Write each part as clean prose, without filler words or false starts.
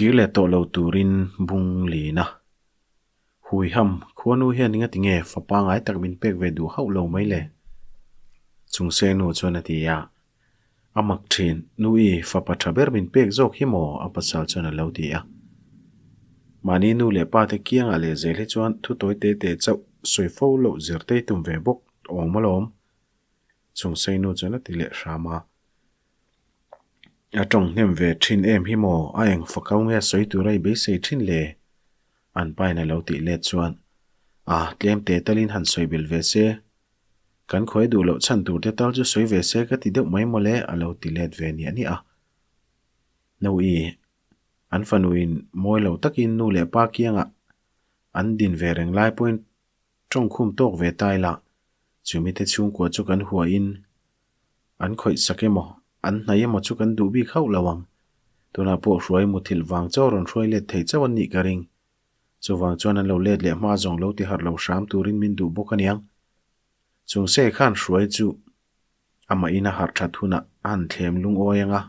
Kir leh tawh lo turin bung lin a. Huiham, khuanu hian enga tinge fa pangai tak min pek ve duh hauh lo mai le? Chungse nu chuan a ti a. A mak thin, nu i fapa tha ber min pek zawk hi maw? A pasal chuan a lo ti a. Mahni nu leh pa te kiangah leh zel hi chuan thu tawi te te chauh sawi fo loh zir te tum ve bawk awm alawm. Chungse nu chuan a ti leh hram a. A tawng hnem ve thin em hi maw? A eng fakau nge sawi tura i beisei thin le? An pain a lo tih let chuan, A, tlem te talin han sawi belh ve se. Kan khawi duh loh chhan tur te tal chu sawi ve se ka ti deuh mai mawle a lo ti let ve niah niah a. Naui, an fanuin mawi lo takin nu leh pa kiangah an din ve reng lai pawhin tawngkhum tawk ve ta ila, chumi te chhungkua chu kan huain An khawih sak emaw, an hnai emaw chu kan duh bik hauh lo ang. Tunah pawh hruai muthilh vang chaw rawn hruai let thei chauh an nih ka ring. Chuvang chuan an lo let leh hma zawng lo ti harh lo hram turin min duh bawk aniang. Chung se khan hruai chu amah in a harh that hunah a han thlem lungawi ang a,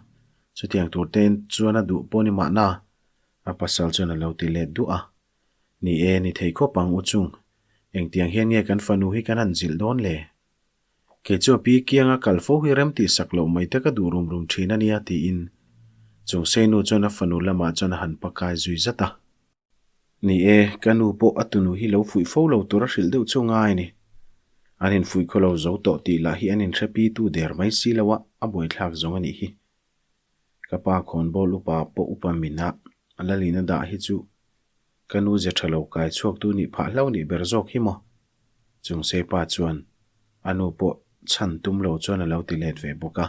chutiang tur tein chuan a duh pawh ni mahna, a pasal chuan a lo ti let duah a. Ni e, ni thei khawp ang u chung. Engtiang hian nge kan fanu hi kan han zilh dawn le? Kei chu a pi kianga kal fo hi rem tih sak loh mai te ka duh rum rum thin a nia tiin Chungseinu chuan a fanu lamah chuan a han pakai zui zat a. Ni e, ka nu pawh a tunu hi lo fuih fo lo tur a hrilh deuh chu ngai a ni. An infuih khaw lo zo tawh tih lah hi an inhre pi tu der mai si lo a, a buaithlak zawng a nih hi. Ka pa khawnbawl upa pawh upa min a, a lalin a dah hi chu Ka nu ze tha lo kai chhuak tu nih phah hlau nih ber zawk hi maw? Chungse pa chuan a nu pawh chhan tum lo chuan a lo ti let ve bawk a.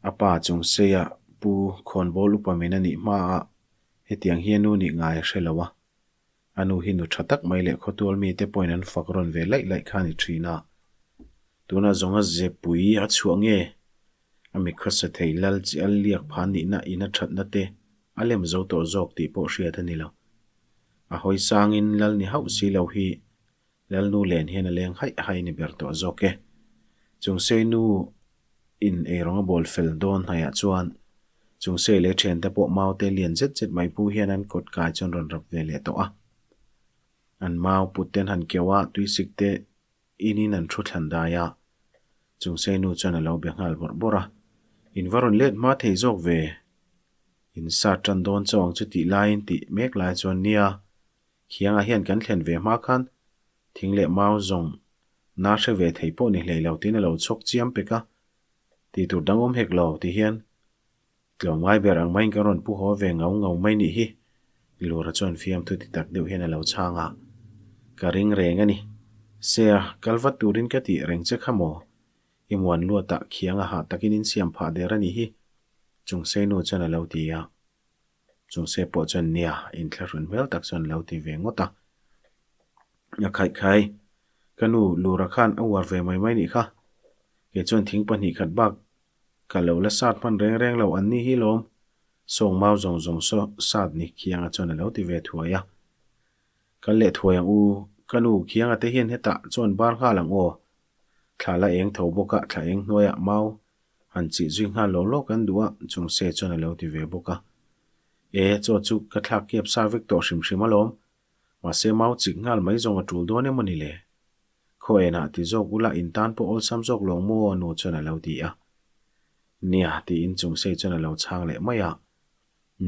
A pa Chungseia pu khawnbawl upa min a nih hma a hetiang hi a nu nih ngai a hre lo a. A nu hi nu tha tak mai leh khawtual mite pawhin an fak rawn ve laih laih kha a ni thin a. Tunah zawnga zepui a chhuah nge? A mikhawsa thei lal chi al liak phan nihna in a thatna te a lem zo tawh zawk tih pawh hriat a ni lo. A hawi sangin lal ni hauh si lo hi Lalnu len hian a leng haih haih ni ber tawh zawk e. Chungsei nu in eirawng a bawl fel dawn hnaihah chuan Chungsei leh thiante pawh maute lian zet zet mai pu hian an kawt kai chuan rawn rap ve leh tawh a. An mau put ten han keuh a, tuisik te Inin an thu thlan dai a, Chungsei nu chuan a lo be nghal bawrh bawrh a, In va rawn let hma thei zawk ve, in sat tan dawn chauh ang chu tih laiin tih mek lai chuan nia, khiangah hian kan thlen ve hma khan thing leh mau zawng na hre ve thei pawh ni hlei lo tiin a lo chhawk chiam pek a, tih tur dang awm hek lo ti hian Tlawmngai ber ang maiin kan rawn pu haw ve ngau ngau mai nih hi, Lura chuan fiamthu ti tak deuh hian a lo chhang a. Ka ring reng a ni. Sea, kal vat turin ka tih reng che kha maw? I muan luatah khiang a hah takin in siam phah der a nih hi, Chungseinu chuan a lo ti a. Chungse pawh chuan nia, inthlahrun hmel tak chuan a lo ti ve ngawt a. A khaih khai, ka nu Lura khan a uar ve mai mai nih kha. Kei chuan thing pahnih khat bak Ka lo la sat hman reng reng lo an ni hi lawm, sawng mau zawng zawng saw sat ni Khianga chuan a lo ti ve thuai a. Kal leh thuai ang u, ka nu Khianga te hian hetah chuan bar nghal ang aw. Thla la eng tho bawk a, thla eng hnuaiah mau han chih zui nghal lo lawk an duh a, Chungse chuan a lo ti ve bawk a. E, chaw chu ka thlak kiap sa vek tawh hrim hrim alawm, mahse mau chik nghal mai zawng a tul dawn emaw ni le? Khaw enah ti zawk ula in tan pawh awlsam zawk lo maw nu chuan a lo ti a. Nia tiin Chungsei chuan a lo chhang leh mai a.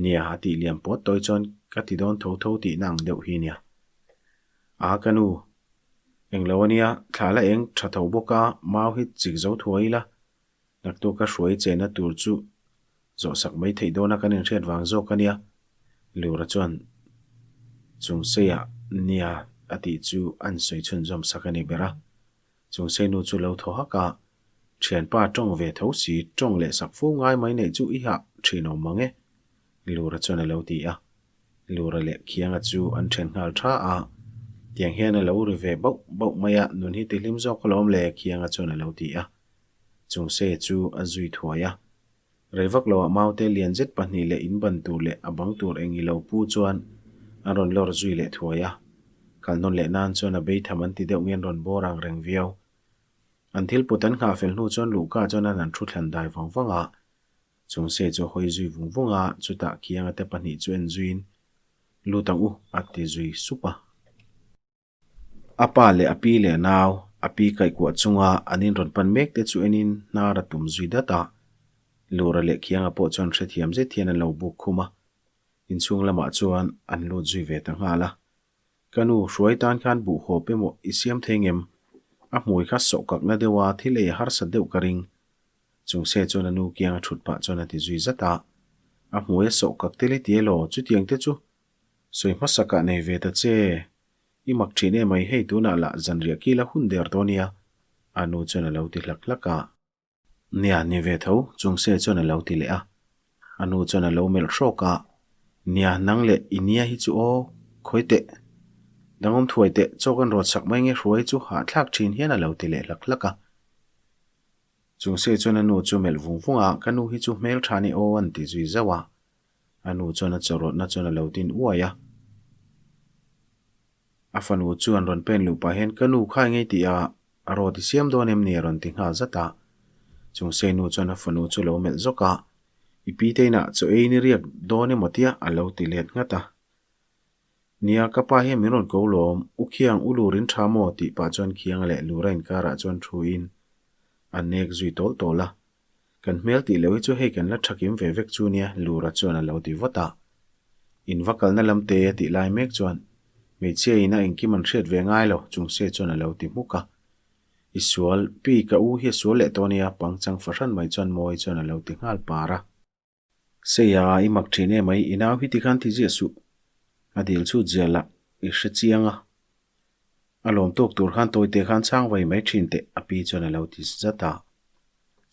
Nia a tih liam pawt tawi chuan ka ti dawn tho tho tihna ang deuh hi nia. A ka nu, englo ania thla la eng tha tho bawk a mau hi chik zo thuai ila Naktuk ka hruai chehna tur chu zawhsak mai theih dawna kan inhriat vang zawk a nia, Lura chuan Chungseiah nia a tih chu an sawi chhunzawm sak a ni ber a. Chungsei nu chu lo thaw hak a, Thianpa tawng ve tho si, tawng leh sak fo ngai mai neih chu i hah thin awm mang e, Lura chuan a lo ti a. Lura leh Khianga chu an then nghal tha a, tiang hian a lo ri ve bauh bauh mai a, nun hi tihlim zawk alawm le, Khianga chuan a lo ti a. Chungse chu a zui thuai a. Rei vak loah maute lian zet pahnih leh in ban tur leh a bang tur eng i lo pu chuan an rawn lawr zui leh thuai a. Kal nawn leh nan chuan a beitham an ti deuh nge an rawn bawr ang reng viau. An thil put an nghah fel hnu chuan luhka chuan an han thu thlan dai vang vang a. Chungse chu a hawi zui vung vung a, chutah Khianga te pahnih chu en zuiin, Lut ang u, a ti zui sup a. A pa leh a pi leh a nau, a pi kaihkuah chunga an inrawn pan mek te chu enin hnar a tum zui dat a. Lura leh Khianga pawh chuan hrethiam zet hian an lo buk khum a, inchhung lamah chuan an lut zui ve ta nghal a. Ka nu, hruai tan khan buh hawp emaw i siam thei ngem? A hmui kha sawhkakna deuha thil ei a harsat deuh ka ring. Chungse chuan a nu kianga thut pah chuan a ti zui zat a. A hmui a sawhkak tel i ti elaw? Chutiang te chu sawi hmasakah nei ve ta che. I mak thin emai hei tunah lah zanriah kila hun der dawn nia a nu chuan a lo ti hlak hlak a. Nia, ni ve tho, Chungse chuan a lo ti leh a. A nu chuan a lo melh hrawk a, Nia, nang leh i nia hi chu aw, khawi teh. Dangawm thuai teh, chaw kan rawt sak mai nge hruai chu hahthlak thin hian a lo ti leh hlak hlak a. Chungse chuan a nu chu melh vung vung a, Ka nu hi chu hmeltha ni aw an ti zui zauh a. A nu chuan a chawrawtna chuan a lo tin uai a. A fanu chuan rawn pen luh pah hian, Ka nu khai ngei tih a, a rawt i siam dawn em ni? a rawn ti nghal zat a. Chungsei nu chuan a fanu chu a lo melh zawk a, I pi te inah chaw ei ni riak dawn emaw tia? a lo ti let nghat a. Nia, ka pa hian min rawn ko lawm, u khiang u lur in tha maw? tih pah chuan khiang leh lura inkarah chuan thu in a nek zui tawl tawl a. Kan hmel tih loh hi chu hei kan la thakim ve vek chu nia, Lura chuan a lo ti vat a. In va kalna lam te a tih lai mek chuan hmeichhia in a engkim an hriat ve ngai lo, Chungse chuan a lo ti hmuk a. I sual, pi ka u hi a sual leh tawh nia, pangchang fahran mai chuan Mawi chuan a lo ti nghal par a. Seia, i mak thin em ai, i nau hi tikhan ti ziah suh. A dil chhut zia lah i hre chiang a. A lawm tawk tur khan tawite khan chhang vai mai thin teh, a pi chuan a lo ti zat a.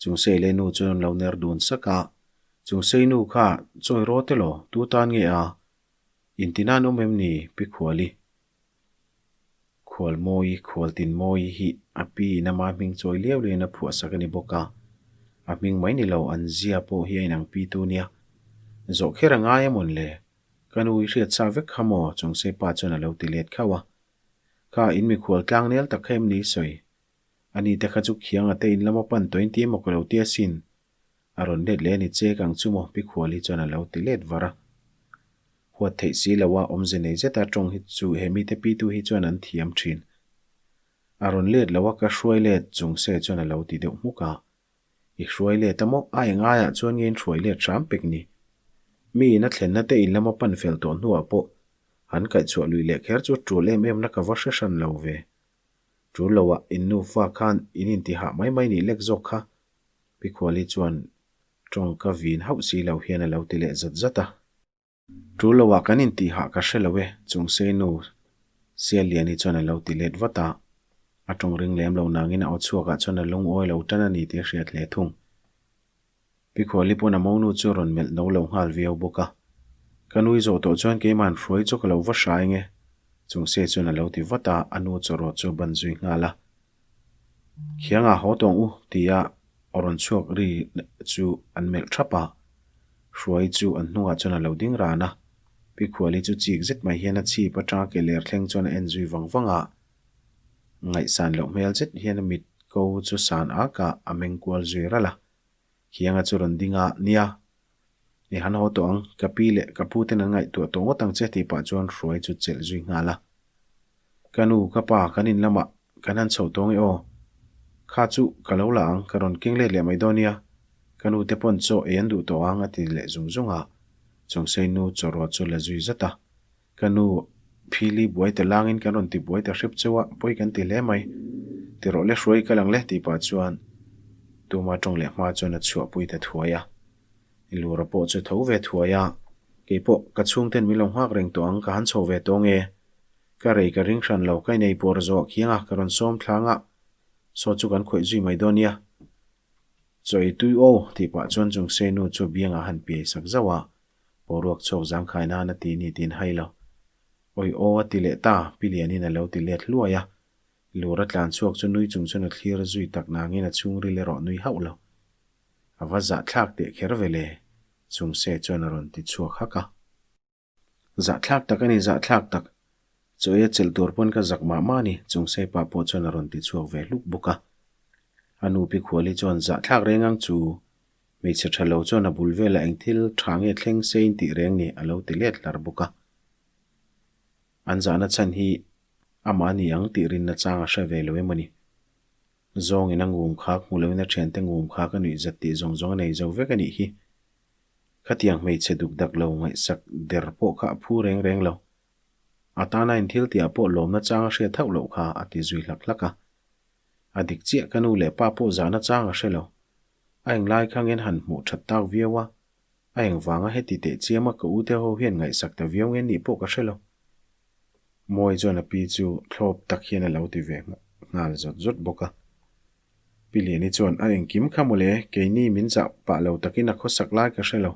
Chungsei leh nu chuan an lo ner dun sak a, Chungsei nu kha chawi rawh te law, tu tan nge a? Intinan awm em ni, Pi Khuali? Khualmawi, Khualtinmawi hi a pi in ama hming chawi liau liauin a phuahsak a ni bawk a, a hming mai ni lo, an zia pawh hi a inang pi tu nia. Zawh kher a ngai amawn le? Ka nu i hriat sa vek kha maw? Chungse pa chuan a lo ti let khauh a. Kha in mikhual tlang nel tak kha em ni sawi? Ani te kha chu khiang a te in lama pan tawh in ti emaw ka lo ti asin. A rawn let leh a ni che kang chu maw? Pi Khuali chuan a lo ti let var a. Huat theih si lo a, awmze nei zeta tawng hi chu he mite pitu hi chuan an thiam thin. A rawn let lo a, ka hruai let chung se chuan a lo ti deuh hmuk a. I hruai let a maw? A engaiah chuan nge in hruai let hram pek ni? Mi in a thlenna te in lama pan fel tawh hnuah pawh an kaihchhuah lui leh kher chu tul em em na ka va hre hran lo ve. Tul loah in nufa khan in intihah mai mai nih lek zawk kha Pi Khuali chuan tawngka vin hauh si lo hian a lo ti leh zat zat a. Tul loah kan intihah ka hre lo e, Chungsei nu Sialliani chuan a lo ti let vat a. A tawng ring lem lo nangin a aw chhuakah chuan a lungawi lo tan a ni tih a hriat hle thung. Pi Khuali pawn a monu chu a rawn melh no lo nghal viau bawk a. Ka nui zawh tawh chuan keima'n hruai chu ka lo va hrai nge, Chungsei chuan a lo ti vat a, a nu chawrawt chu a ban zui nghal a. Khiangah haw tawng u tia aw rawn chhuak ri chu an melh thap a, Hruai chu an hnungah chuan a lo ding ran a. Pi Khuali chu chik zet mai hian a chhip atanga ke ler thleng chuan a en zui vang vang a, ngaihsan loh hmel zet hian a mit ko chu san ak a, a meng kual zui ralh a. Khianga chu rawn ding a, Nia, i han haw tawh ang, ka pi leh ka pu ten an ngaihtuah tawh ngawt ang che tih pah chuan Hruai chu chelh zui nghal a. Ka nu, ka pa, kan in lamah kan han chho tawng e aw. Kha chu ka lo la ang, ka rawn keng let leh mai dawn nia. Ka nu te pawn chaw ei an duh tawh ang a ti leh zung zung a. Chawngsei nu chawrawt chu la zui zat a. Ka nu, phili buai ta langin kan rawn ti buai ta hrep cheu a, pawi kan ti hle mai. Ti rawh le hruai ka lang le tih pah chuan tuma tawng leh hma chuan a chhuahpui ta thuai a. Lura pawh chu tho ve thuai a, keipawh ka chhungten min lo nghak reng tawh ang ka han chho ve tawh nge. Ka rei ka ring hran lo, ka inei pawr zawh khiang a, ka rawn sawm thlang a, saw chu kan khawih zui mai dawn nia. Chaw ei tui aw tih pah chuan Chungsei nu chu biangah a han piai sak zauh a, boruak chhuak zangkhai nan a ti ni tiin hai lo. Awi aw a ti leh ta, Pi Lianin a lo ti let hluai a. Lura tlan chhuak chu nui chung chuan a thlir zui tak nangin a chhungril erawh nui hauh lo. A va zahthlak teh kher ve le, Chungsei chuan a rawn ti chhuak hak a. Zahthlak tak a ni, zahthlak tak. Chaw ei a chelh tur pawn ka zak mah mah a ni, Chungsei pa pawh chuan a rawn ti chhuak ve hluk bawk a. A nu Pi Khuali chuan zahthlak reng ang chu. Hmeichhe tha lo chuan a bul velah eng thil tha nge thleng se in tih reng ni a lo ti let hlar bawk a. An zahna chhan hi amah a ni ang tih rinna chang a hre ve lo em a ni. Zawngin a ngum khak hmu loin a thiante ngum khak a nuih zat tih zawng zawng a nei zo vek a nih hi. Khatiang hmeichhe duk dak lo ngaihsak der pawh kha a phu reng reng lo. A tana in thil tihah pawh lawmna chang a hriat hauh loh kha a ti zui hlak hlak a. A dik chiah ka nu leh pa pawh zahna chang a hre lo. A englai kha ngen han hmuh that tak viau a, a engvanga heti teh chiama ka ute ho hian ngaihsak ta viau nge nih pawh ka hre lo. Mawi chuan a pi chu thlawp tak hian a lo ti ve nghal zawt zawt bawk a. Pi Liani chuan a engkim kha mawle, keini min zah pah lo takin a khawsak lai ka hre lo.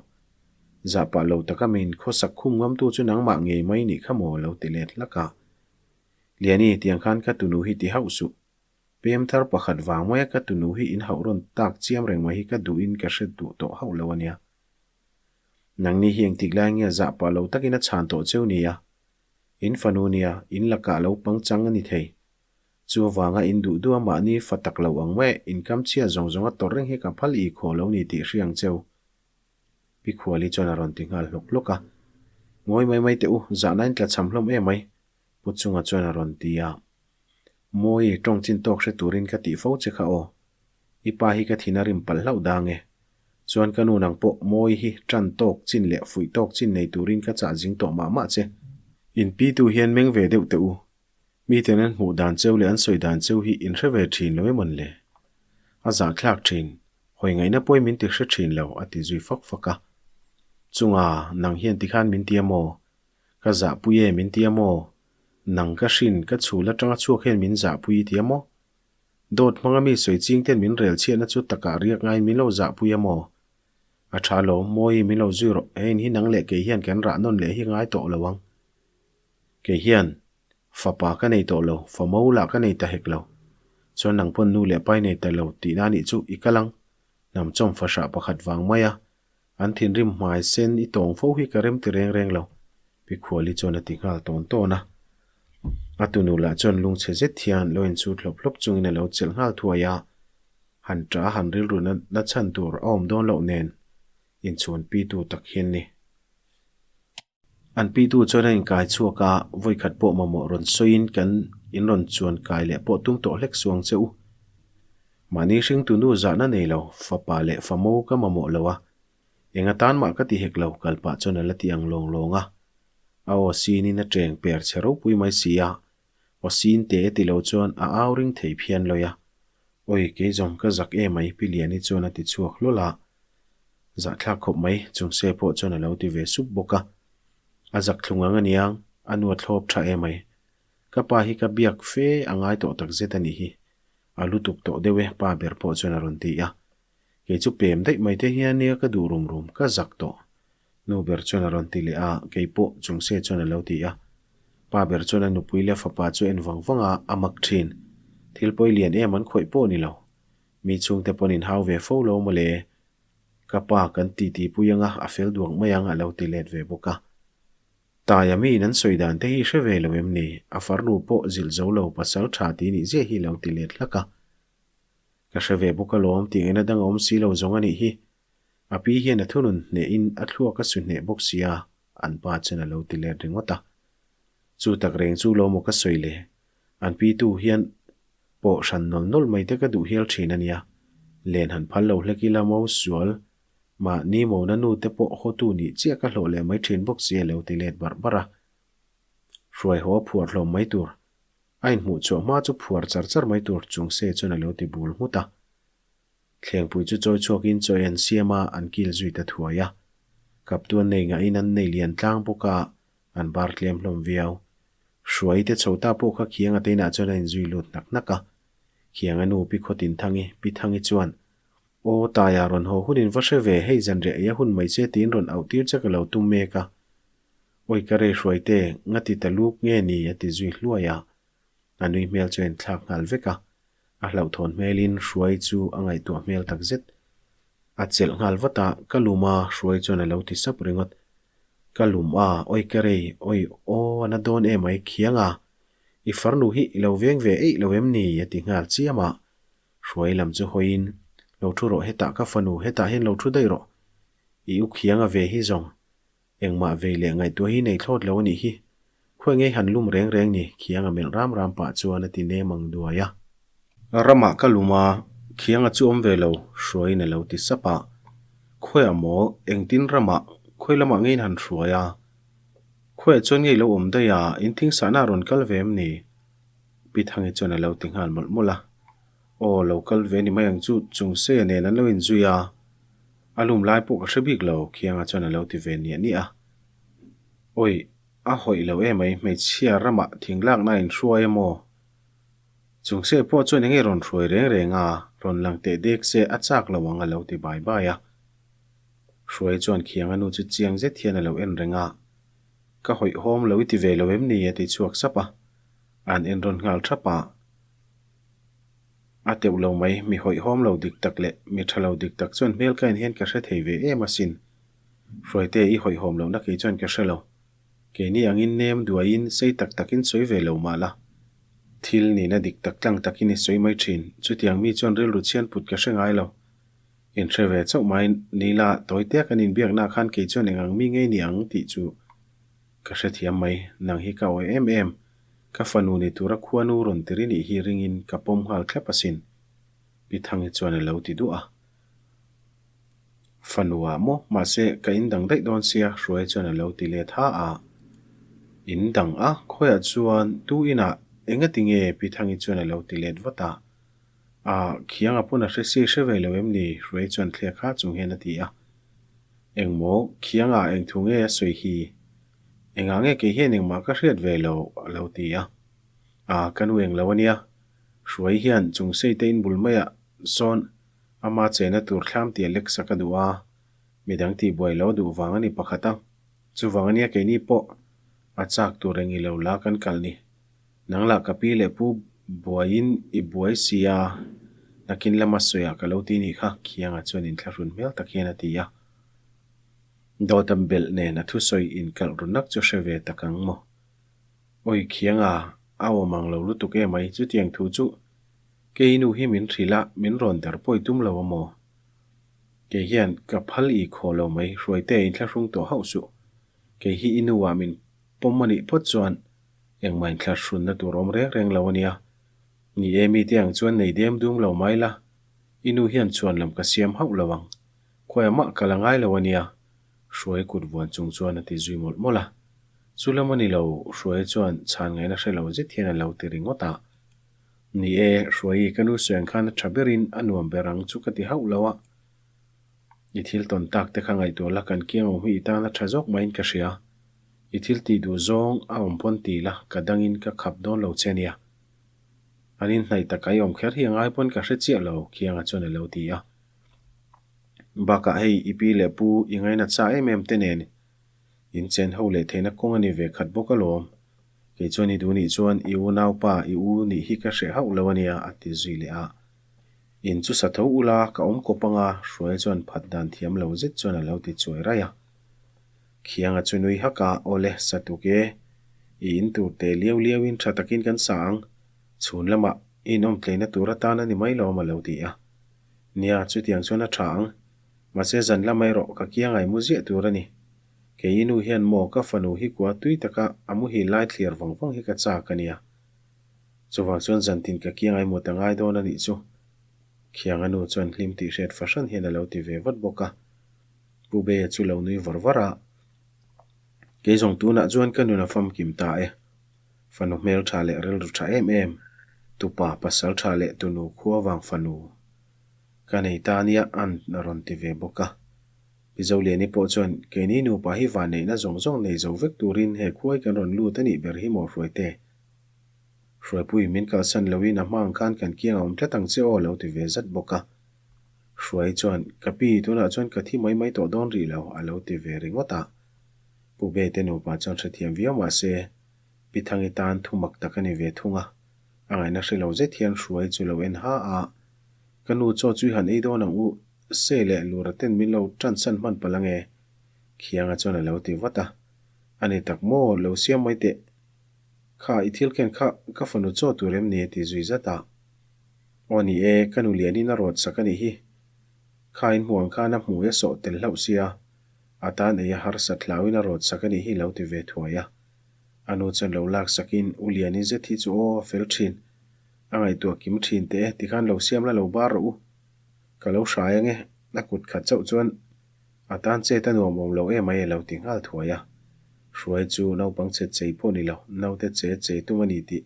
Zah pah lo taka min khawsak khum ngamtu chu nangmah ngei mai nih kha maw lo ti let hlak a. Liani, tiang khan ka tunu hi ti hauh suh. Pem thar pakhat vang maia ka tunu hi in hauh rawn tak chiam reng mai hi ka duhin ka hre duh tawh hauh lo a nia. Nangni hi engtik lai nge zah pah lo takin a chhan tawh cheu nia. In fanu nia, in lakah lo pangchang a ni thei. Chu avanga in duh duh a mahni fa tak lo ang mai in kam chhia zawng zawng a tawrh reng hi ka phal i khaw lo ni tih hria ang cheu. Pi Khuali chuan a rawn ti nghal hlawk hlawk a. Ngawi mai mai teh u, zahna in tlachham hlawm em mai. Pu Chunga chuan a rawn ti a. Mawi, tawng chin tawk hre turin ka tih fo che kha aw. I pa hi ka thin a rim palh hlauh dang e. Chuan ka nu nang pawh Mawi hi tan tawk chin leh fuih tawk chin nei turin ka chah zing tawh mah mah che. In pi tu hian meng ve deuh teh u. Miten an hmuh dan cheu leh an sawi dan cheu hi in hre ve thin lo emawn le? A zahthlak thin, hawi ngaihna pawhin min ti hre thin lo, a ti zui fak fak a. Chunga, nang hian tikhan min ti a maw? Ka zahpui e min ti a maw? Nang ka hrin, ka chhul atanga chhuak hian min zahpui i ti a maw? Dawt hmanga mi sawi ching ten min rel chhiatna chu takah riak ngaiin min lo zahpui a maw? A tha lo, Mawi min lo zui rawh, he in hi nang leh kei hian kan rah nawn leh hi ngai tawh lo ang. Kei hian fapa ka nei tawh lo, fa mo lah ka nei ta hek lo. Chuan nang pawn nu leh pai nei ta lo tihna anih chu i kal ang. Hnamchawm fahrah pakhat vang mai a, an thinrim hmai sen i tawng fo hi ka rem ti reng reng lo, Pi Khuali chuan a ti nghal tawn tawn a. A tunu lah chuan lungchhe zet hian lo inchhut hlawp hlawp chungin a lo chelh nghal thuai a, han ṭah a han rilru na chhan tur a awm dawn loh nen inchhun pitu tak hian ni. An pitu chuan a inkai chhuak a, vawikhat pawh mamawh rawn sawiin kan in rawn chuan kai leh pawh tum tawh hlek suang che u. Mahni hringtu nu zahna nei lo, fapa leh famo ka mamawh lo a, eng atan mah ka ti hek lo kal pah chuan a la ti ang lawng lawng a. A aw sinin a teng per chhe ropui mai si a, aw sin te ti lo chuan a au ring thei phian lawi a. Oi, kei zawng ka zak em mai Pi Liani chuan a ti chhuak hlawl a. Zahthlak khawp mai, chung se pawh chuan a lo ti ve sup bawk a. A zak thlung ang aniang, a nu a thlawp tha em mai. Ka pa hi ka biak fe a ngai tawh tak zet a nih hi. A lutuk tawh deuh e, pa ber pawh chuan a rawn ti a. Kei chu pem daih mai te hian nia ka duh rum rum, ka zak tawh. Nu ber chuan a rawn ti leh a, kei pawh chung se chuan a lo ti a. Pa ber chuan a nupui leh fapa chu en vang vang a, a mak thin. Thil pawi lian em an khawih pawh ni lo. Mi chhungte pawn in hau ve fo lo mawle. Ka pa kan titi pui anga a fel duak mai ang a lo ti let ve bawk a. Taia miin an sawi dan te hi hre ve lo em ni? A farnu pawh zilh zo lo pasal tha ti nih ziah hi lo ti let hlak a. Ka hre ve bawk alawm tih ngaihna dang a awm si lo zawng a nih hi. A pi hian a thunun hnehin a thluak a su hneh bawk sia, an pa chuan a lo ti let ringawt a. Chu tak reng chu lo maw ka sawi le? An pi tu hian pawh hran nawlh nawlh mai te ka duh hial thin a nia. Len han phal lo hlek ila mo sual mahni mona nu te pawh hawtu nih chiah ka hlawh leh mai thin bawk sia lo ti let barh barh a. Hruai haw a phuar hlawm mai tur. A inhmuh chhuah hma chu phuar char char mai tur chung se chuan a lo ti bul nghut a. Thlengpui chu chawi chhuakin chawi an siam a, an kil zui ta thuai a. Kaptu an nei ngahin an nei lian tlang bawk a, an bar tlem hlawm viau. Hruai te chho ta pawh kha khiang a teinah chuan a inzui lut hnak hnak a. Khiang a nu Pi Khawtinthangi, Pi Thangi chuan, Aw, Taia rawn haw hunin va hre ve, hei zanriah ei a hun mai che tiin rawn auh tir che ka lo tum mek a. Awi ka rei hruai te, nga ti ta luk nge ni a ti zui hluai a. A nui hmel chu a inthlak nghal vek a. A hlauhthawn hmelin Hruai chu a ngaihtuah hmel tak zet. A chelh nghal vat a, ka lum a, Hruai chuan a lo ti sap ringawt. Ka lum a, awi ka rei, awi aw a na dawn em ai khiang a. I farnu hi i lo veng ve eih lo em ni? a ti nghal chiam a. Hruai lam chu hawiin, Lo thu rawh hetah ka fanu, hetah hian lo thu daih rawh. I u khianga ve hi zawng. Engmah vei leh ngaihtuah hi nei thlawt lo a nih hi. Khawi ngei han lum reng reng ni, khianga melh ram ram pah chuan a ti nem ang duai a. Ramah ka lum a, khianga chu awm ve lo, hruaiin a lo ti sap a. Khawiah maw, engtin ramah, khawi lamah ngeiin han hruai a? Khawiah chuan ngei lo awm daih a, in thingsahna a rawn kal ve em ni? Pi Thangi chuan a lo ti nghal mawlh mawlh a. Aw, lo kal ve ni mai ang chu, Chungseia nen an lo inzui a. A lum lai pawh ka hre bik lo, Khianga chuan a lo ti ve niah niah a. Awi, a hawih lo emai, hmeichhia ramah thinglakna a inhruai a maw? Chungse pawh chuan enge rawn hruai reng reng a, rawn lang teh dek se a chak lo ang a lo ti bai bai a. Hruai chuan Khianga nu chu chiang zet hian a lo en reng a, Ka hawihhawm lo i ti ve lo em ni? a ti chhuak sap a, an en rawn nghal thap a. A teuh lo mai, mi hawihhawm lo dik tak leh mi tha lo dik tak chuan hmel ka en hian ka hre thei ve em asin. Hruaite i hawihhawm lohna kei chuan ka hre lo. Keini angin nem duaiin sei tak takin sawi ve lo mah la. Thil nihna dik tak tlang takin i sawi mai thin, chutiang mi chuan rilru chhian put ka hre ngai lo. Inhre ve chauh mai nila tawi tea kan inbiakna khan kei chuan engang mi ngei ni ang tih chu ka hrethiam mai, nang hi ka awi em em. Ka fanu ni tura khuanu rawn tir i nih hi ringin ka pawm nghal thlep asin, Pi Thangi chuan a lo ti duah a. Fanu ah maw? Mahse, ka in dang daih dawn sia, Hruai chuan a lo ti let ha a. In dang a? Khawiah chuan tu inah engati nge? Pi Thangi chuan a lo ti let vat a. A, khianga pawn a hre si hre ve lo em ni? Hruai chuan thlek ha chung hian a ti a. Engmaw? Khianga engthu nge a sawi hi? Engah nge kei hian engmah ka hriat ve lo? a lo ti a. A, ka nu englo a nia. Hruai hian chung seite in bul maiah sawn ama chena tur thlam tih a lek sak a duh a, midang tihbuai lo a duh vang a ni pakhat a. Chuvang a nia keini pawh a chak tur eng i lo la kan kal ni. Nang lah ka pi leh pu buaiin i buai si a, nakin lama sawiah ka lo ti nih kha, Khianga chuan inthlahrun hmel tak hian a ti a. Dawtam belh nen a thusawi inkalh ru nak chu hre ve tak ang maw? Awi khianga, a awm ang lo lutuk emai, chutiang thu chu kei nu hi min hrilh a, min rawn der pawi tum lo a maw? Kei hian ka phal i khaw lo mai, Hruaite inthlahrung tawh hauh suh. Kei hi i nu ah min pawm a nih phawt chuan engmah inthlahrunna tur awm reng reng lo a nia. Ni e, mite ang chuan nei dem dum lo mai la, i nu hian chhuan lam ka siam hauh lo ang. Khawiah mah ka la ngai lo a nia, Hruai kut vuan chung chuan a ti zui mawlh mawlh a. Chu lam a ni lo, Hruai chuan chhan ngaihna hre lo zet hian a lo ti ringawt a. Ni e, Hruaii ka nu sawi ang khan a tha berin a nuam ber ang chu ka ti hauh lo a. I thil tawn tak te kha ngaihtuah la kan kiang awm hi i tan a tha zawk maiin ka hria. I thil tih duh zawng a awm pawn ti la, ka dangin ka khap dawn lo che nia. An inhnaih tak a i awm kher hi a ngai pawn ka hre chiah lo, Khianga chuan a lo ti a. Bakah hei i pi leh pu i ngaina cha em em te nen in chen ho leh theihna kawng a ni ve khat bawk alawm. Kei chuan i duh nih chuan i unaupa i u nih hi ka hreh hauh lo a nia a ti zui leh a. In chu sa tho ula ka awm kawp anga Hruaia chuan phat dan thiam lo zet chuan a lo ti chuai raih a. Khianga chu nui hak a, Awle, sa tuk e. I in tur te liau liau in tha takin kan sa ang. Chhun lamah i inawm tleina tur atan a ni mai lawm a lo ti a. Nia, chutiang chuan a tha ang. Mahse zan lamah erawh ka kiangai mu ziah tur a ni. Kei i nu hian maw ka fanu hi kua tui taka a muhil lai thlir vang vang hi ka chak a nia. Chuvang chuan zan tin ka kiangai mut a ngai dawn a nih chu. Khiang a nu chuan hlim tih hriat fahran hian a lo ti ve vat bawk a. Pu Beia chu lo nui var var a. Kei zawng tunah chuan ka nun a famkim ta e. Fanu hmel tha leh rilru tha em em, tupa pasal tha leh tunu khua vang fanu ka nei ta nia an rawn ti ve bawk a. Pi Zoliani pawh chuan keini nupa hi vanneihna zawng zawng nei zo vek turin he khuai kan rawn lut a nih ber hi maw Hruaite? Hruaipui min kalsan loin a hma ang khan kan kiang a awm tlat ang che aw lo ti ve zat bawk a. Hruai chuan ka pi tunah chuan ka thi mai mai tawh dawn rih lo a lo ti ve ringawt a. Pu Bete nupa chuan hrethiam viau mah se, Pi Thangi tan thu mak tak a ni ve thung a, a ngaihna hre lo zet hian Hruai chu lo en ha a, Ka nu chaw chu i han ei dawn ang u, se leh Lura ten min lo tansan hman palh ange, Khianga chuan a lo ti vat a. A ni tak maw, lo siam mai teh. Kha, i thil ken kha ka fanu chaw tur em ni a ti zui zat a. Aw ni e, ka nu lianin a rawt sak a nih hi. Kha in hmuh ang khan a hmui a sawh tel hlauh sia, a tan ei a harsat hlauin a rawt sak a nih hi lo ti ve thuai a. A nu chuan lo lak sakin, U Liani zet hi chu aw, a fel thin. A ngaihtuah kim thin teh e, tikhan lo siam la lo bar rawh u. Ka lo hrai ange, a kut khat chauh chuan a tan chet a nuam awm lo emai a lo ti nghal thuai a. Hruai chu naupang che chei pawh ni lo, naute che chei tum a ni tih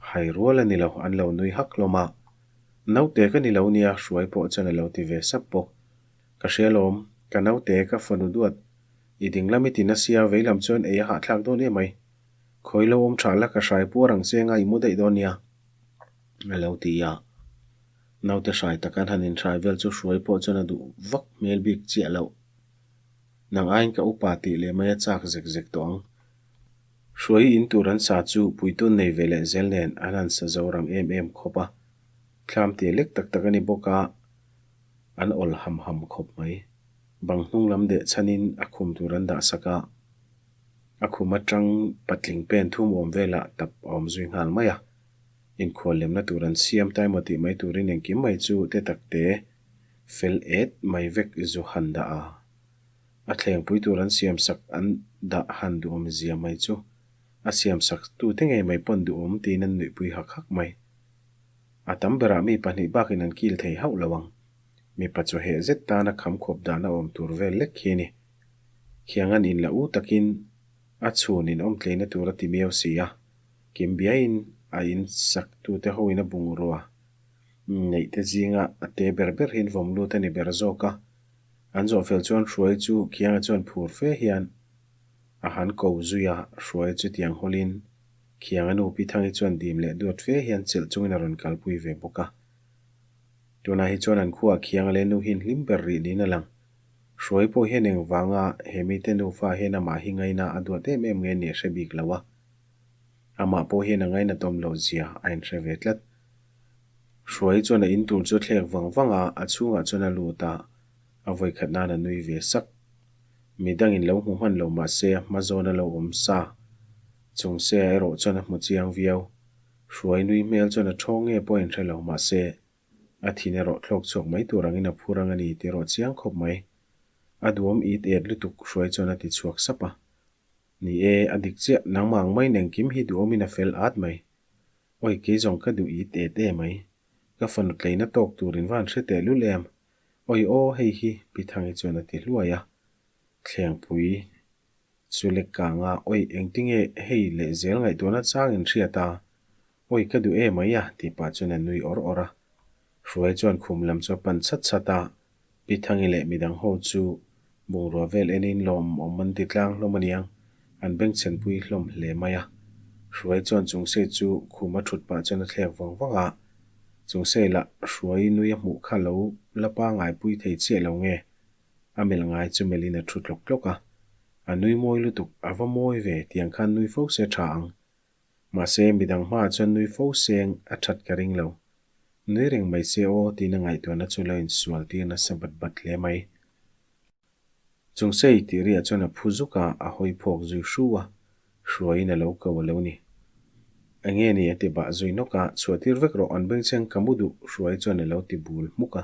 hai rual a ni lo, an lo nui hak hlawm a. Naute ka ni lo nia, Hruai pawh chuan a lo ti ve sap bawk. Ka hria lawm, ka naute ka fanu duat, i dinglam i ti nasia veilam chuan ei a hahthlak dawn emai. Khawi lo awm tha la ka hrai puar ang che nga i mu daih dawn nia, a lo ti a. Naute hrai tak an han inhrai vel chu Hruai pawh chuan a duh vak hmel bik chiah loh. Nang aiin ka upa tih leh mai a chak zek zek tawh ang. Hruai in tur an sa chu puitun nei ve leh zel nen an han sa zo rang em em khawp a. Thlam tih lek tak tak a ni bawk a, an awl ham ham khawp mai. Bang hnung lam deh chhanin a khum tur an dah sak a. A khum atang patling pen thum awm velah tap a awm zui nghal mai a. Inkhual lemna tur an siam ta emaw tih mai turin engkim mai chu te tak te fel et mai vek zu han dah a. A thlengpui tur an siam sak an dah han duhawm zia mai chu a siam sak tute ngei mai pawn duhawm tiin an nuihpui hak hak mai. A tam berah mi pahnih bakin an kil thei hauh lo ang. Mipa chaw heh zet tana kham khawp dan a awm tur vel lek khi a ni. Khiang an inla u takin a chhun in awm tleina tur a ti miau si a, kim biain a in sak tute hoin a bungrua neih te zinga a te ber ber hi an vawm lut a ni ber zawk a. An zawh fel chuan Hruai chu Khianga chuan phur fe hian a han ko zui a, Hruai chu tiang hawlin Khianga nu Pi Thangi chuan dim leh duat fe hian chelh chungin a rawn kalpui ve bawk a. Tunah hi chuan an khuaah Khianga leh nu hi hlim ber rih niin a lang. Hruai pawh hian engvanga he mite nufa hian amah hi ngaina a duat em em nge nih a hre bik lo a. Amah pawh hian a ngainatawm loh zia a inhre ve tlat. Hruai chuan a in tur chu a thlek vang vang a, a chhungah chuan a lut a, a vawikhat nan a nui ve sak. Mi dangin lo hmu hman lo mah se a hma zawn a lo awm sa. Chung se a erawh chuan a hmu chiang viau. Hruai nui hmel chuan a thawng nge pawh a inhre lo mah se a thin erawh thlawk chhuak mai tur angin a phur ang a ni tih erawh chiang khawp mai. A duhawm it et lutuk Hruai chuan a ti chhuak sap a. Ni e, a dik chiah, nangmah ang maiin engkim hi duhawmin a fel at mai. Awi kei zawng ka duh it et e mai. Ka fanu tleina tawk tur in van hre teh lul em. Awi aw hei hi Pi Thangi chuan a ti hluai a. Thlengpui chu lek kang a, awi engtinge hei leh zel ngaihtuahna chang in hriat a. Awi ka duh e mai a tih pah chuan a nui awr awr a. Hruai chuan khum lam chu a pan chhat chhat a, Pi Thangi leh midang ho chu bungrua vel enin lawm awm an ti tlang hlawm aniang, an bengchhenpui hlawm hle mai a. Hruai chuan Chungsei chu khum a thut pah chuan a thlek vang vang a, Chungsei lah Hruai nui a hmuh kha lo la pangaipui thei chiah lo nge? A melh ngai chu melhin a thu tlawk tlawk a, a nui mawi lutuk, a va mawi ve, tiang khan nui fo se tha ang. Mahse, midang hmaah chuan nui fo seng a that ka ring lo. Nui reng mai se aw tiin a ngaihtuahna chu lo insual tir nasa bat bat hle mai. Chungsei tih riah chuan a phu zuk a, a hawi phawk zui hru a, hruaiin a lo ko a lo ni. Enge ni a ti bah zui nawk a, chhuah tir vek rawh an bengchheng ka mu duh hruai chuan a lo ti bul hmuk a.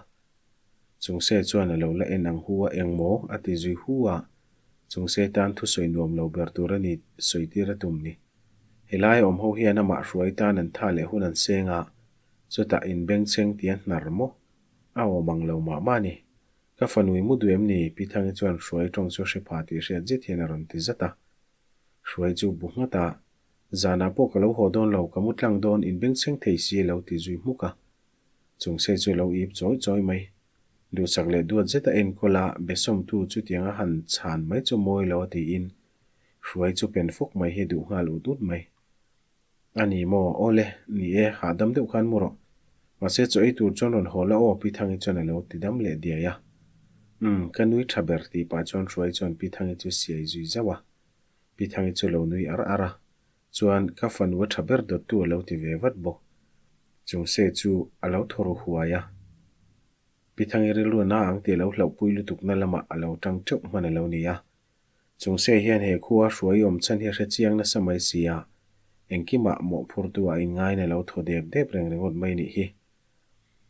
Chungsei chuan a lo la en ang hu a, engmaw a ti zui hu a, Chungsei tan thusawi nuam lo ber tur a ni sawi tir a tum ni. Helai awm ho hian amah hruai tan an tha leh hun an seng a, chutah inbengchheng tia hnar maw? A awm ang lo mah mah a ni. Ka fanui mu duh em ni? Pi Thangi chuan Hruai tawng chu hre pha tih hriat zet hian a rawn ti zat a. Hruai chu bu nghat a, Zanah pawh ka lo haw dawn lo, ka mu tlang dawn, inbengchheng thei si a lo ti zui hmuk a. Chungsei chu a lo ip chawi chawi mai. Duhsak leh duat zeta enkawl a, besawmtu chutianga han chhan mai chu mawi lo a tiin Hruai chu pen fawk mai hi duh nghal ut ut mai. A ni maw? Aw le, ni e, hahdam deuh khan mu rawh. Mahse chaw ei tur chuan rawn haw la aw, Pi Thangi chuan a lo ti dam leh diai a. Umm, ka nui tha ber tih pah chuan Hruai chuan Pi Thangi chu siai zui zauh a. Pi Thangi chu lo nui ar ar a. Chuan ka fanu a tha ber dawttu a lo ti ve vat bawk. Chungse chu a lo thaw ru huai a. Pi Thangi rilru na ang tih a lo hlauhpui lutukna lamah a lo tang teuh hman a lo ni a. Chungse hian he khua hruai awm chhan hi a hre chiang nasa mai si a, engkimah mawhphurtu a inngain a lo thaw dep dep reng ringawt mai nih hi.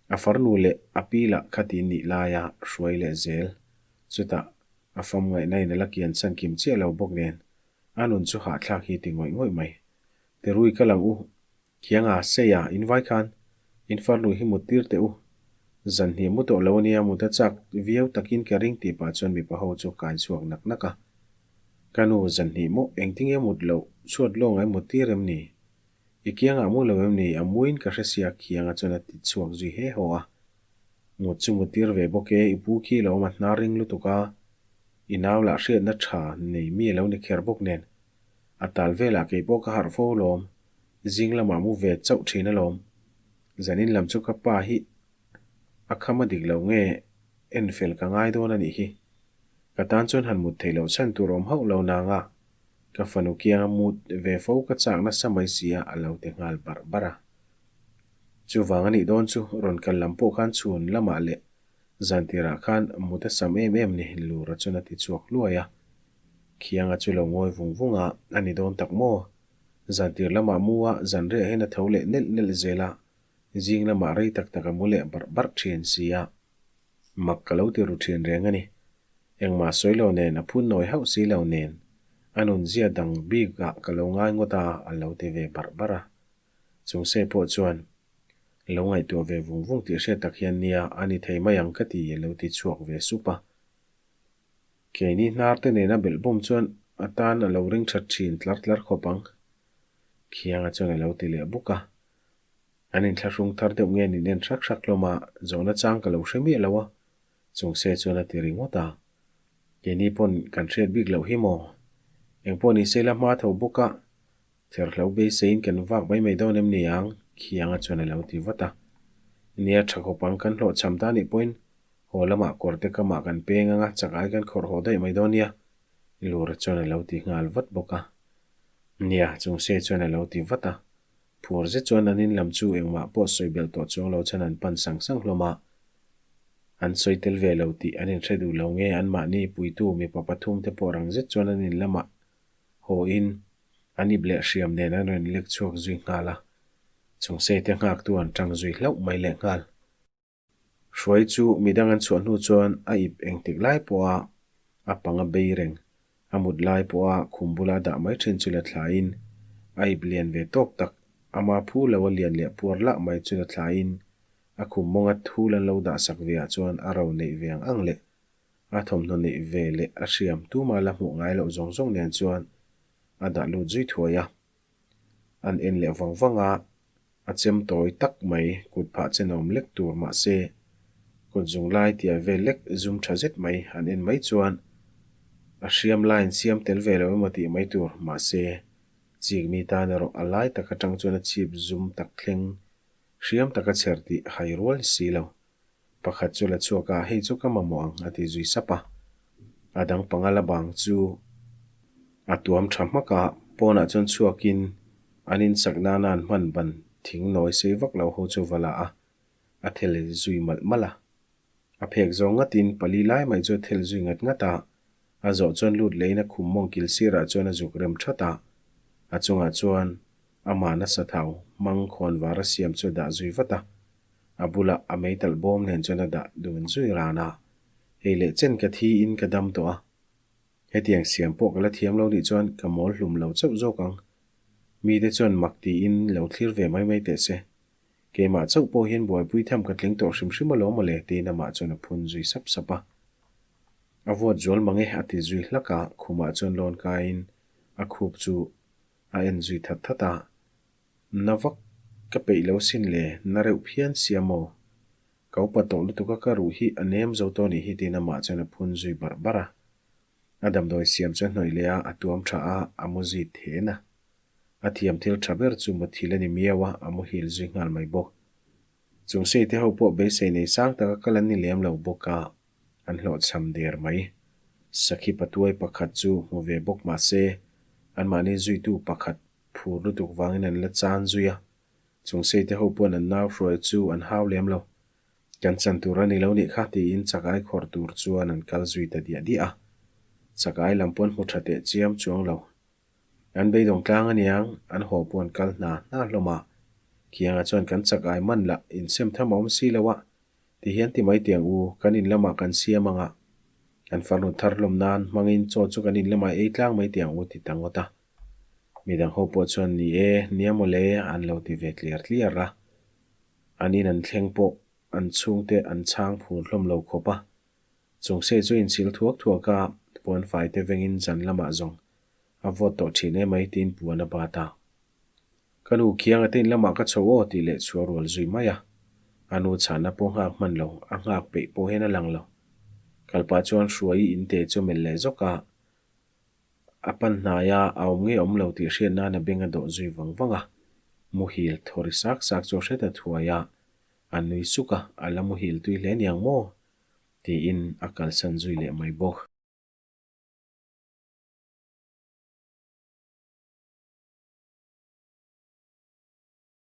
A farnu leh a pi lah khati nih laia hruai leh zel. Chutah a fam ngaihna in a la kian chhan kim chiah lo bawk nen a nun chu hahthlak hi ti ngawih ngawih mai. Terui ka lang u, Khianga, Seia, in vai khan in farnu hi mut tir teh u. Zan hnih mu tawh lo ania mut a chak viau takin ka ring tih pah chuan mipa ho chu kain chhuak nak nak a. Ka nu, zan hnih maw engtinge mut loh chhuat lawng ai mut tir em ni? I kiangah mu lo em ni? A muin ka hre sia Khianga chuan a ti chhuak zui he haw a. Mut chu mut tir ve bawk e, i pu khi lo awm a hnar ring lutuk a, i nau lah hriatna tha nei mi a lo ni kher bawk nen. A tal velah kei pawh ka harh fo alawm, zing lamah mu ve chauh thin alawm. Zanin lam chu ka pa hi a kham a dik lo nge en fel ka ngai dawn a nih hi. Ka tan chuan han mut theih loh chhan tur awm hauh lo nanga ka fanu kianga mut ve fo ka chak nasa mai si a a lo ti nghal barh barh a. Chuvang a nih dawn chu rawn kal lam pawh khan chhun lamah leh zan tirah khan mut a sam em em ni Lura chuan a ti chhuak hluai a. Khianga chu lo ngawi vung vung a, a ni dawn tak maw? Zan tir lamah mu a, zan riah hian a tho leh nelh nelh zel a, zing lamah rei tak tak a mu leh barh barh thin si a. Mak ka lo ti ru thin reng a ni. Engmah sawi lo nen, a phun nawi hauh si lo nen, a nun zia dang bik ah ka lo ngai ngawt a, a lo ti ve barh barh a. Chung se pawh chuan, Lo ngaihtuah ve vung vung tih hriat tak hian nia, a ni thei mai ang ka ti, a lo ti chhuak ve sup a. Keini hnar te nena belh bawm chuan a tan a lo ring that thin tlar tlar khawp ang. Khianga chuan a lo ti leh bawk a. An inthlahrung thar deuh nge nin en hrak hrak hlawm a, zawhna chang ka lo hre miah lo a, chung se chuan a ti ringawt a. Keini pawn kan hriat bik loh hi maw? Engpawh ni se la hma tho bawk a, therhlo beiseiin kan vak mai mai dawn em ni ang? Khianga chuan a lo ti vat a. Nia tha khawp ang kan hlawhchham ta nih pawhin Haw lamah kawr te kamah kan peng anga chak ai kan khawrh haw daih mai dawn nia, Lura chuan a lo ti nghal vat bawk a. Nia, chung se chuan a lo ti vat a. Phur zet chuan an in lam chu engmah pawh sawi belh tawh chuang lo chuan an pan sang sang hlawm a. An sawi tel ve lo tih an inhre duh lo nge anmahni puitu mipa pathum te pawh rang zet chuan an in lamah haw in an ip leh hriam nen an rawn lek chhuak zui nghal a. Chung se te nghaktu an tang zui hlauh mai leh nghal. Hruai chu midang an chhuah hnu chuan a ip engtik lai pawha a pang a bei reng. A mut lai pawha khum bula dah mai thin chu la thlaiin a ip lian ve tawk tak, ama phu lo a lian leh puar lah mai chu la thlaiin a khum mawnga thul an lo dah sak ve ah chuan a ro neih ve ang ang leh a thawmhnaw neih ve leh a hriam tuma la hmuh ngai loh zawng zawng nen chuan a dah lut zui thuai a. An en leh vang vang a, a chem tawi tak mai kut phah chen a awm lek tur mahse kut zung lai tia vel lek zum tha zet mai an en mai chuan a hriam lai in siam tel ve lo emaw tih mai tur mahse chik mi tan erawh a lai tak atang chuan a chhip zum tak thleng hriam taka chher tih hai rual si lo. Pakhat chu la chhuak a, hei chu ka mamawh ang a ti zui sap a. A dang panga la bang chu a tuam tha hmak a, pawnah chuan chhuakin an insak nana an hman ban thing nawi sei vak lo ho chu va la a, a thel zui malh malh a. A phek zawng ngatin pali lai mai chu a thel zui ngat ngat a, a zawh chuan lut leiin a khum mawng kil sirah chuan a zuk rem that a, a chungah chuan amah nasa thau hmang khawn var a siam chu a dah zui vat a. A bulah a meitalh bawm nen chuan a dah dun zui ran a, Hei leh chen ka thi in ka dam tawh a, hetiang siam pawh ka la thiam lo nih chuan ka mawl hlum lo chauh zawk ang. Mite chuan mak tiin lo thlir ve mai mai teh se. Keimah chauh pawh hian buaipui tham ka tling tawh hrim hrim alawm mawle tiin amah chuan a phun zui sap sap a. A vawt zual mang e a ti zui hlak a, khumah chuan lawn kaiin a khup chu a en zui that that a. Na vak ka peih lo sin le, na reuh phian sia maw? Ka upa tawh lutuk a ka ruh hi a nem zo tawh nih hi tiin amah chuan a phun zui barh barh a. A damdawi siam chu a hnawih leh a, a tuam tha a, a mu zui then a. A thiam thil tha ber chu muthil a ni miau a, a muhil zui nghal mai bawk. Chung sei te ho pawh beisei nei sang taka kal an ni lem lo bawk a, an hlawhchham der mai. Sakhi patuai pakhat chu hmu ve bawk mah se, anmahni zuitu pakhat Phur lutuk vangin an la chan zui a, chung seite ho pawn an nau hruai chu an hau lem lo. Kan chan tur a ni lo nih kha tiin chakai khawrh tur chuan an kal zui ta diah diah a. Chakai lam pawn hmu tha teh chiam chuang lo. An beidawng tlang aniang, an haw pawh an kal hna hna hlawm a. Khiangah chuan kan chak ai man lah insem tham a awm si lo a, ti hian ti mai tiang u, kan in lamah kan siam ang a, kan farnu thar hlawm nan hmangin chaw chu kan in lamah ei tlang mai tiang u ti ta ngawt a. Midang ho pawh chuan ni e, nia mawle an lo ti ve tliar tliar a. An in an thleng pawh an chhungte an chhang phur hlawm lo khawp a. Chungse chu inchhil thuak thuak a, puanfai te vengin zan lamah zawng a vawt tawh thin emai tiin puan a bat a. Ka nu khiang a te in lamah ka chho aw tih leh chhuah rual zui mai a. A nu chhana pawh nghak hman lo, a nghak peih pawh hian a lang lo. Kalpah chuan Hruaii in te chu melh leh zawk a. A pan hnai a, a awm nge awm lo tih hriat nan a beng a dawh zui vang vang a. Muhil thaw ri sak sak chu a hre ta thuai a. A nui suk a, a la muhil tui hle niang maw? Tiin a kalsan zui leh mai bawk.